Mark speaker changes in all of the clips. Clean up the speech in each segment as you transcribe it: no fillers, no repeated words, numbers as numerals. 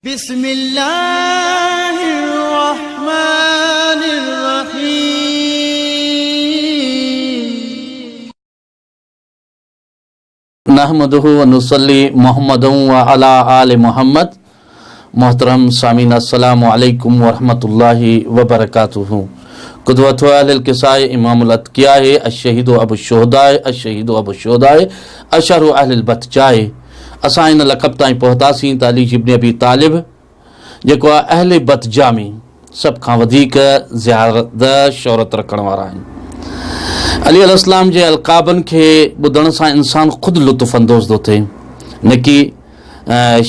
Speaker 1: بسم الله الرحمن الرحيم.
Speaker 2: نحمده ونصلي محمد وعلي آل محمد محترم سامعين السلام عليڪم ورحمة الله وبرڪاته قدوة اهل الڪساء امام الاتقياء الشهيد ابو الشهداء الشهيد ابو الشهداء اشهر اهل البتجاء اسان ان لقب تائين پهتاسين ته علي ابن ابي طالب جيڪو آهي اهل بتجا ۾ سڀ کان وڌيڪ زياده شهرت رکڻ وارا آهن. علي عليه السلام جي القابن کي ٻڌڻ سان انسان خود لطف اندوز ٿو ٿئي. نڪي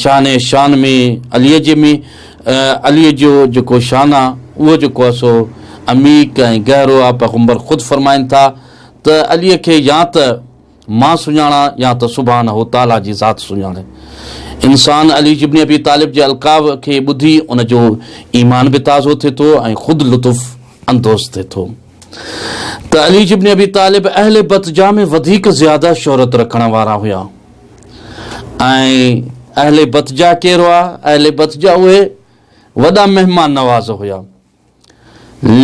Speaker 2: شان شان ۾ علي جي ۾ علي جو جيڪو شان آهي اهو جيڪو آهي سو عميق ۽ گهرو آهي. پيغمبر خود فرمائن ٿا ته علي کي يا ته مان سڃاڻان يا ته سبحانه تعاليٰ جي ذات سڃاڻي. انسان علي ابن ابي طالب جي القاب کي ٻڌي ان جو ايمان به تازو ٿئي ٿو ۽ خود لطف اندوز ٿئي ٿو ته علي ابن ابي طالب اهل بتجا ۾ وڌيڪ زياده شهرت رکڻ وارا هيا ۽ اهل بتجا ڪير هئا؟ اهل بتجا اهي وڏا مهمان نواز هيا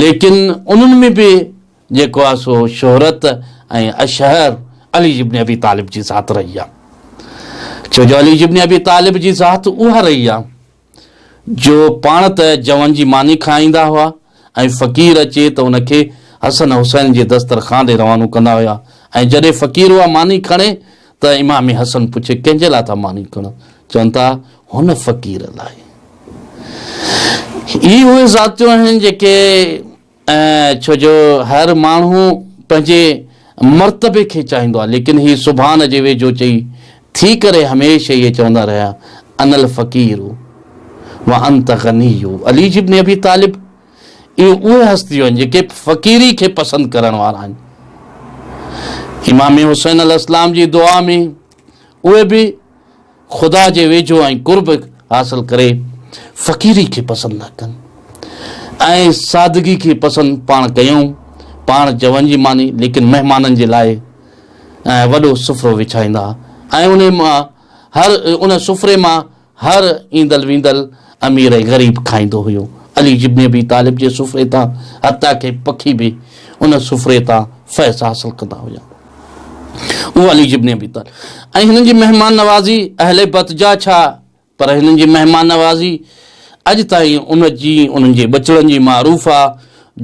Speaker 2: ليڪن انهن ۾ به جيڪو آهي سو شهرت ۽ اشهر علي ابن ابي طالب جي ذات رهي آهي ڇو جو علي ابن ابي طالب جي ذات اها رهي آهي جو پاڻ ته جون جي ماني کائيندا هئا ۽ فقير اچي ته ان کي حسن حسين جي دسترخوان ڏي روانو ڪندا هيا ۽ جڏهن فقير اها ماني کڻي ته امام حسن پڇي ڪنهن جي لاء ٿا ماني کڻو چون ٿا هن فقير لاء هي اهي ذاتيون آهن جيڪي ڇو جو هر ماڻهو پنهنجي مرتبي کي چاهيندو آهي ليڪن هي سبحان جي ويجهو چئي ٿي ڪري هميشه اهي چوندا رهيا انا الفقير و انت غني علي ابن ابي طالب اهي اهي هستيون آهن جيڪي فقيري کي پسند ڪرڻ وارا آهن امام حسين عليه السلام جي دعا ۾ اهي به خدا جي ويجهو ۽ قرب حاصل ڪري فقيري کي پسند نه ڪن ۽ سادگي کي پسند پاڻ ڪيون پاڻ جون جي ماني ليڪن مهمانن جي لاء وڏو سفرو وڇائيندا ۽ ان مان هر ان سفري مان هر ايندل ويندل امير ۽ غريب کائيندو هيو علي ابن ابي طالب جي سفري تان حتيٰ ڪي پکي به ان سفري تان فيض حاصل ڪندا هيا اهو علي ابن ابي طالب ۽ هنن جي مهمان نوازي اهل بتجا ڇا پر هنن جي مهمان نوازي اڄ تائين ان جي انهن جي ٻچڙن جي معروف آ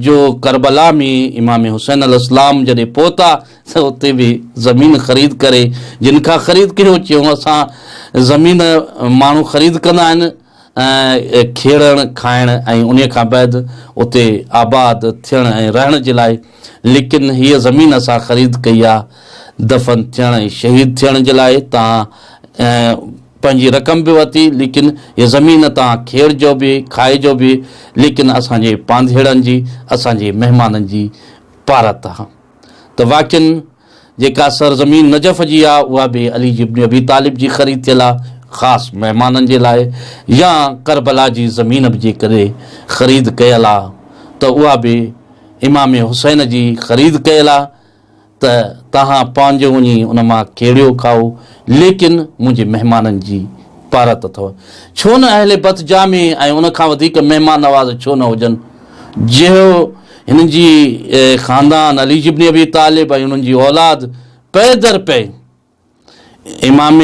Speaker 2: جو ڪربلا ۾ امام حسين عليه السلام جڏهن پهتا ته اتي به زمين خريد ڪري جن کان خريد ڪيو چيو اسان زمين ماڻهو خريد ڪندا آهن کيڙڻ، کائڻ ۽ انهيء کان بعد اتي آباد ٿيڻ ۽ رهڻ جي لاء، ليڪن هيء زمين اسان خريد ڪئي آ دفن ٿيڻ ۽ شهيد ٿيڻ جي لاء، توهان پنهنجي رقم به ورتي، ليڪن هيء زمين توهان کيڙجو به، کائجو به، ليڪن اسان جي پانڌيئڙن جي، اسان جي مهمانن جي پارت آ. ته واقعن جيڪا سرزمين نجف جي آ اها به علي ابن ابي طالب جي خريد ٿيل آ خاص مهمانن جي لاء يا ڪربلا جي زمين به جيڪڏهن خريد ڪيل آ ته اها به امام حسين جي خريد ڪيل آ ته توهان پنهنجو وڃي ان مان کيڙيو کائو ليڪن منهنجي مهمانن جي پارت اٿو ڇو نه اهل بتجا ۾ ۽ ان کان وڌيڪ مهمان نواز ڇو نه هجن جهڙو هنن جي خاندان علي ابن ابي طالب ۽ انهن جي اولاد پئي در پئي امام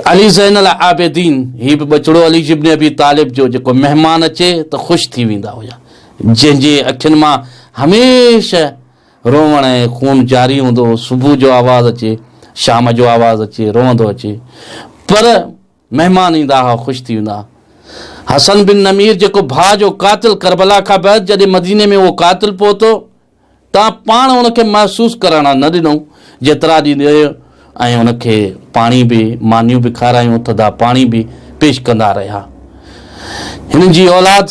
Speaker 2: علي زين العابدين هي به ٻچڙو علي ابن ابي طالب جو جيڪو مهمان اچي ته خوش ٿي ويندا هيا جنهن جي اکين مان هميشه روئڻ ۽ خون جاري هوندو هو صبح جو آواز اچي شام جو آواز اچي روئندو اچي پر مهمان ايندا ها خوش ٿي ويندا ها. حسن بن نمير جيڪو ڀاء جو قاتل ڪربلا کان بعد جڏهن مديني ۾ اهو قاتل پهتو تان پاڻ ان کي محسوس ڪرڻ نه ڏنو جيترا ڏينهن رهيو ۽ ان کي پاڻي به مانيون به کارايون ٿڌا پاڻي به پيش ڪندا رهيا. هنن جي اولاد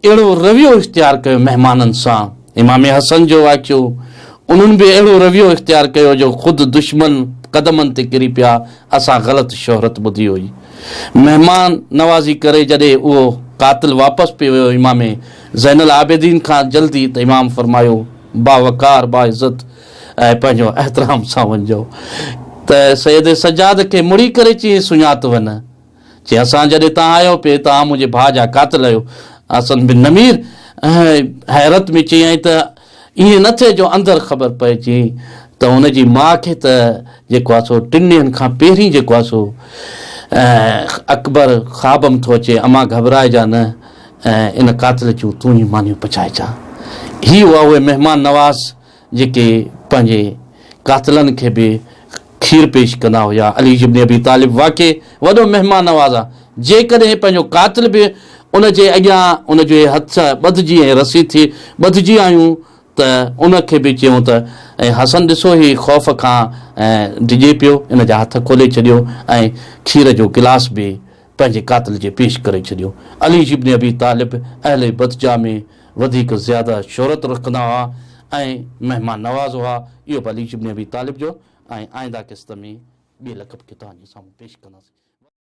Speaker 2: اهڙو رويو اختيار ڪيو مهمانن سان امام حسن جو واقعو انهن به اهڙو رويو اختيار ڪيو جو خود دشمن قدمن تي ڪري پيا اسان غلط شهرت ٻڌي هئي مهمان نوازي ڪري جڏهن اهو قاتل واپس پي ويو امام زين العابدين کان جلدي ته امام فرمايو باوقار باعزت ۽ پنهنجو احترام سان وڃجو ته سيد سجاد کي مڙي ڪري چيائين سڃاتو نه. چي اسان جڏهن توهان آيو پئي توهان منهنجي ڀاء جا قاتل آهيو. حسن بن نمير حيرت ۾ چيائين ته ائين نه ٿئي جو اندر خبر پئي. چيائين ته هن جي ماء کي ته جيڪو آهي سو ٽن ڏينهن کان پهرين جيڪو آهي سو اڪبر خواب م ٿو اچي، امان گهٻرائجان نه ۽ ان قاتل جون تون ئي مانيون پچائجان. هي هئا اهي مهمان نواز جيڪي پنهنجي قاتلن کي به کير پيش ڪندا هيا. علي ابن ابي طالب واقعي وڏو مهمان نواز آ. جيڪڏهن پنهنجو قاتل به ان جي اڳيان ان جي هٿ ٻڌجي ۽ رسي ٿي ٻڌجي آيون ته ان کي به چيون ته اي حسن ڏسو هي خوف کان ڊڄي پيو ان جا هٿ کولي ڇڏيو ۽ کير جو گلاس به پنهنجي قاتل جي پيش ڪري ڇڏيو. علي ابن ابي طالب اهل بطجا ۾ وڌيڪ زياده شهرت رکندا هئا ۽ مهمان نواز هئا. اهو به علي ابن ابي طالب جو ۽ آئنده قسط ۾ ٻئي لقب کي توهان جي سامهون پيش ڪنداسين.